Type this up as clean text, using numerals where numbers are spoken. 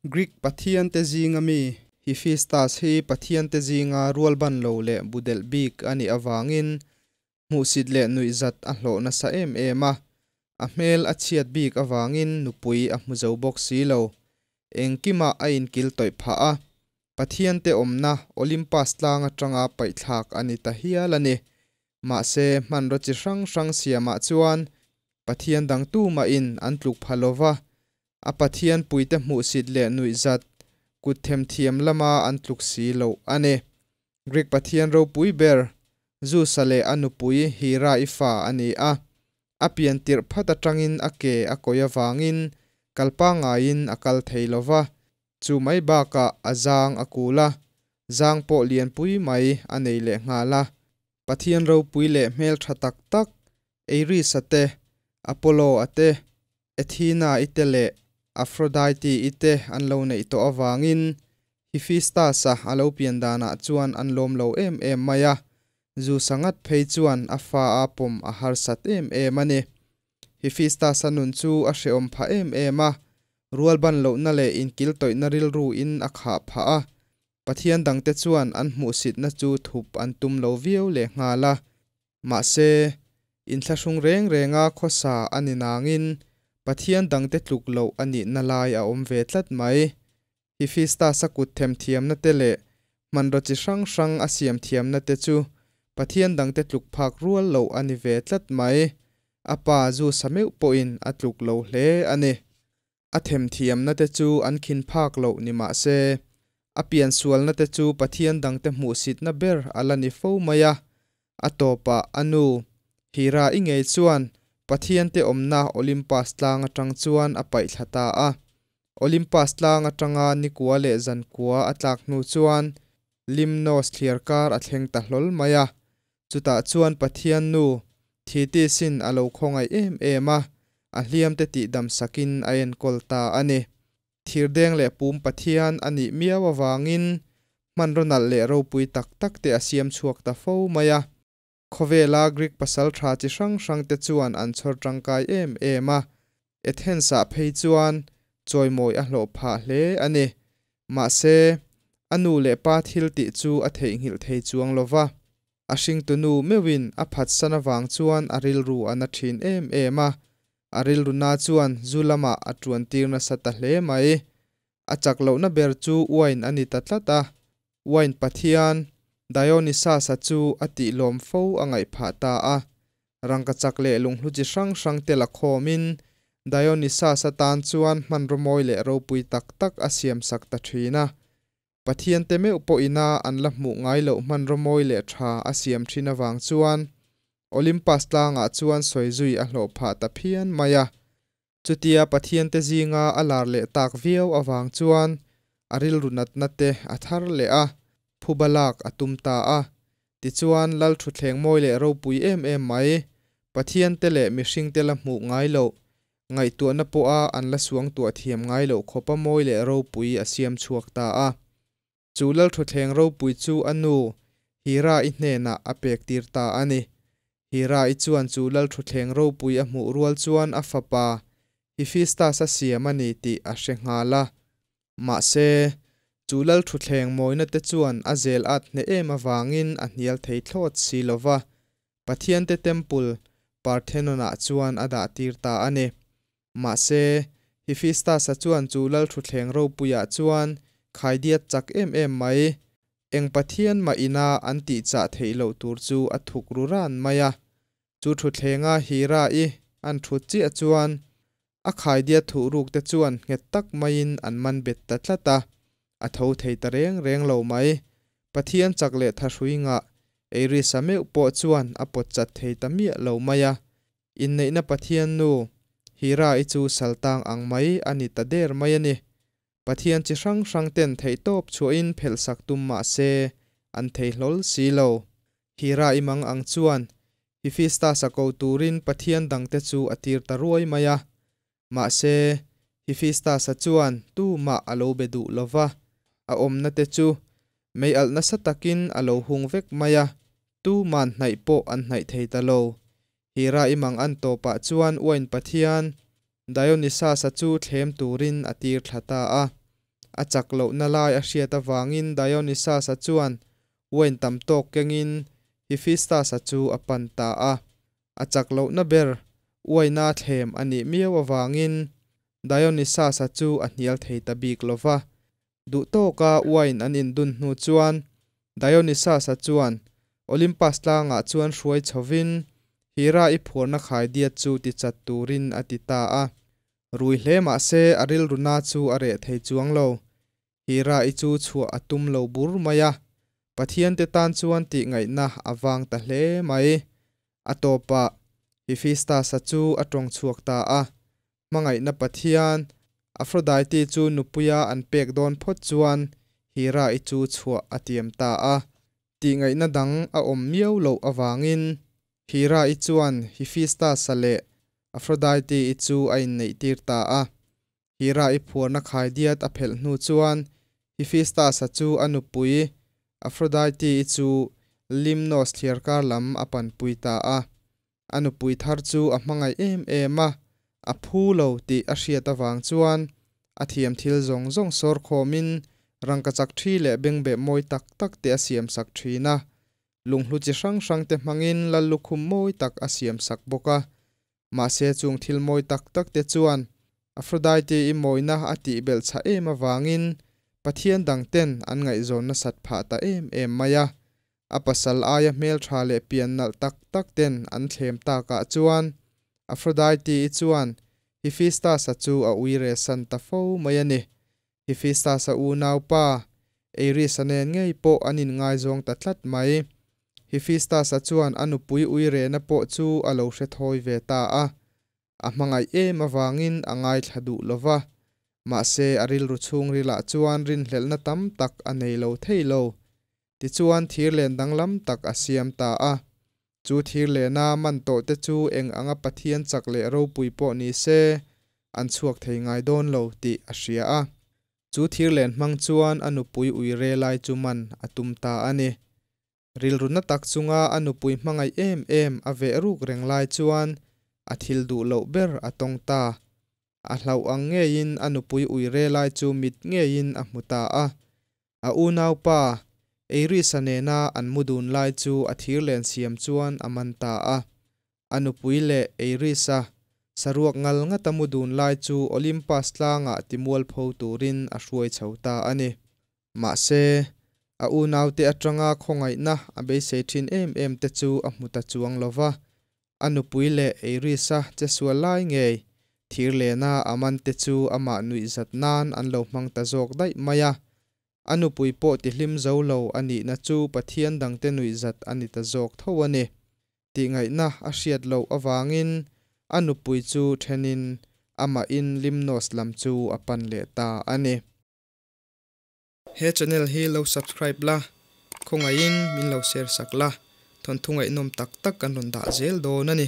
Greek pathian te zinga mi Hephaestus hi pathian te zinga rualban lo leh budelh bik a nih avangin hmuhsit leh nuihzat a hlawh nasa em em a, a hmel a chhiat bik avangin nupui a hmu zo bawk si lo. Engkimah a inkil tawih phah a, pathian te awmna Olympus tlang atanga paihthlak a ni ta hial a ni. Mahse hmanraw chi hrang hrang siamah chuan pathian dang tumahin an tluk pha lova, a pathian puite hmuhsit leh nuihzat kut themthiam lama an tluk si loh a ni. Greek pathian ropui ber Zeus-a leh a nupui Hera-i fa a ni a, a pian tirh phat atangin a ke a kawi avangin kal pangaiin a kal thei lova, chu mai bakah a zang a kul a, zang pawh lianpui mai a nei lehnghal a. Pathian ropui leh hmeltha tak tak Eris-a te, Apollo-a te, Athena-i te leh Aphrodite-i te an lo neih tawh avangin Hephaestus-a a lo pian danah chuan an lawm lo em em mai a, Zeus-a ngat phei chuan a fa a pawm a harsat em em a ni. Hephaestus-a nun chu a hrehawm phah em em a, rualban lohna leh inkiltawihna rilruin a khah phah a, Pathian dangte chuan an hmuhsitna chu thup an tum lo viau lehnghal a. Mahse, inthlahrung reng renga khawsa a ni nangin Pathian dangte tluk loh a nihna lai a awm ve tlat mai. Hephaestus-a kut themthiamna te leh hmanraw chi hrang hrang a siam thiamna te chu Pathian dangte tluk phak rual loh a ni ve tlat mai. A pa Zeus-a meuh pawhin a tluk lo hle a ni. A themthiamna te chu an khin phak loh ni mah se, a piansualna te chu Pathian dangte hmuhsitna ber a la ni fo mai a. A tawpah a nu, Hera-i ngei chuan Pathiante awmna Olympus tlang atang chuan a paih thla ta a. Olympus tlang atanga nikua leh zankua a tlak hnu chuan Limnos thliarkar a thleng ta hlawl mai a. Chutah chuan Pathian nu, Thetis-in a lo khawngaih em em a, a hliamte tihdam sakin a enkawl ta a ni. Thirdeng leh pum Pathian a nih miau avangin hmanraw nalh leh ropui tak tak te a siam chhuak ta fo mai a. Khawvela Greek pasal tha chi hrang hrang te chuan an chhawr tangkai em em a, Athens-ah phei chuan chawimawi a hlawh phah hle a ni. Mahse, a nu leh pa thil tih chu a theihnghilh thei chuang lo va. A hringtunu meuhin a phatsan avang chuan a rilru a na thin em em a, a rilru na chuan zu lamah a tuan tir nasa ta hle mai. A chak lohna ber chu wine a ni ta tlat a, wine pathian Dionysus-a chu a tih lawm fo a ngaih phah ta a. Rangkachak leh lunghlu chi hrang hrang te la khawmin Dionysus-a tan chuan hmanraw mawi leh ropui tak tak a siamsak ta thin a. Pathian te meuh pawh ina an la hmuh ngai loh hmanraw mawi leh tha a siam thin avang chuan Olympus tlangah chuan sawi zui a hlawh phah ta phian mai a. Chutia Pathian te zinga a lar leh tak viau avang chuan a rilru natna te a thar leh a, phuba lak a tum ta a. Tichuan Lal thutthleng mawi leh ropui em em mai, Pathian te leh mihring te la hmuh ngai loh, Ngaihtuahna pawha an la suangtuah thiam ngai loh khawpa mawi leh ropui a siam chhuak ta a. Chu Lalthuthleng ropui chu a nu, Hira-i hnenah a pek tir ta a ni. Hira-i chuan chu Lalthuthleng ropui a hmuh rual chuan a fapa, Hephaestus-a siam a ni tih a hre nghal a. Mahse, chu Lalthuthleng mawina te chuan a zel at hneh em avangin a hnial thei thlawt si lo va. Pathiante temple Parthenon-ah chuan a dah tir ta a ni. Mahse, Hephaestus-a chuan chu lal thutthleng ropuiah chuan khaidiat chak em em mai, eng pathian mah ina an tihchah theih loh tur chu a thuk ru ran mai a. Chu thutthlengah Hera-i an thut chiah chuan a khaidiat thuhruk te chuan nghet tak maiin an man bet ta tlat a, a tho thei ta reng reng lo mai. Pathian chak leh thahrui ngah Eirisa meuh pawh chuan a pawt chat thei ta miah lo mai a. Inneihna Pathian nu, Hira-i chu saltang ang mai a ni ta der mai a ni. Pathian chi hrang hrang ten theihtawp chhuahin phelhsak tum mah se, an thei hlawl si lo. Hira-i mang ang chuan Hephaestus-a ko turin pathian dangte chu a tir ta ruai mai a. Mahse, Hephaestus-a chuan tumah a lo be duh lo va, a awmna te chu mei alh nasa takin a lo hung vek mai a, tuman hnaih pawh an hnaih thei ta lo. Hira-i mang an tawpah chuan uain pathian Dionysus-a chu thlem turin a tir thla ta a. A chak lohna lai a hriat avangin Dionysus-a chuan uain tam tawk kengin Hephaestus-a chu a pan ta a. A chak lohna ber uaina thlem a nih miau avangin Dionysus-a chu a hnial thei ta bik lo va. Duh tawka uain an indun hnu chuan Dionysus-a chuan Olympus tlangah chuan hruai chhovin Hera-i phuarna khaidiat chu tichat turin a ti ta a. Rui hle mah se a rilru na chu a reh thei chuang lo. Hera-i chu chhuah a tum lo bur mai a, Pathiante tan chuan tih ngaihna a vang ta hle mai. A tawpah Hephaestus-a chu a tawng chhuak ta a, Hmangaihna Pathian, Aphrodite chu nupuia an pek dawn phawt chuan Hera-i chu chhuah a tiam ta a. Tihngaihna dang a awm miau loh avangin Hera-i chuan Hephaestus-a leh Aphrodite-i chu a inneihtir ta a. Hera-i phuarna khaidiat a phelh hnu chuan Hephaestus-a chu a nupui Aphrodite-i chu Limnos thliarkar lam a panpui ta a. A nupui thar chu a hmangaih em em a, a phu lo tih a hriat avang chuan a thiam thil zawng zawng sawr khawmin rangkachak thi leh bengbeh mawi tak tak te a siamsak thin a. Lunghlu chi hrang hrang te hmangin lal lukhum mawi tak a siamsak bawk a. Mahse chung thil mawi tak tak te chuan Aphrodite-i mawina a tih belh chhah em avangin pathian dang ten an ngaihzawn nasat phah ta em em mai a. A pasal aia hmeltha leh pian nalh tak tak ten an thlem takah chuan Aphrodite-i chuan Hephaestus-a chu a uire san ta fo mai a ni. Hephaestus-a unaupa Ares-a nen ngei pawh an inngaizawng ta tlat mai. Hephaestus-a chuan a nupui uirehna pawh chu a lo hre thawi ve ta a. A hmangaih em avangin a ngaithla duh lo va, mahse a rilru chhungrilah chuan rinhlelhna tam tak a nei lo thei lo. Tichuan thirlen danglam tak a siam ta a. Chu thirlena man tawhte chu eng anga Pathian chak leh ropui pawh ni se, an chhuak thei ngai dawn lo tih a hria a. Chu thirlen hmang chuan a nupui uire lai chu man a tum ta a ni. Rilru na tak chunga a nupui hmangaih em em a veh ruk reng lai chuan a thil duh loh ber a tawng ta. A hlauh ang ngeiin a nupui uire lai chu mit ngeiin a hmu ta a. A unaupa, Eirisa nena an mu dun lai chu a thirlen siam chuan a man ta a. A nupui leh Eirisa, saruak ngal ngata mu dun lai chu Olympus tlangah timualpho turin a hruai chho ta a ni. Mahse, a unaute atanga khawngaihna a beisei thin em em te chu a hmu ta chuang lo va. A nupui leh Eirisa che sual lai ngei, thirlena a man te chu amah nuihzat nan an lo hmang ta zawk daih mai a. A nupui pawh tihlim zo lo a nihna chu Pathian dangte nuihzat a ni ta zawk tho a ni. Tihngaihna a hriat loh avangin a nupui chu thenin amahin Limnos lam chu a pan leh ta a ni. He channel hi lo subscribe la, khawngaihin min lo share sak la, thawnthu ngaihnawm tak tak kan rawn dah zel dawn a ni.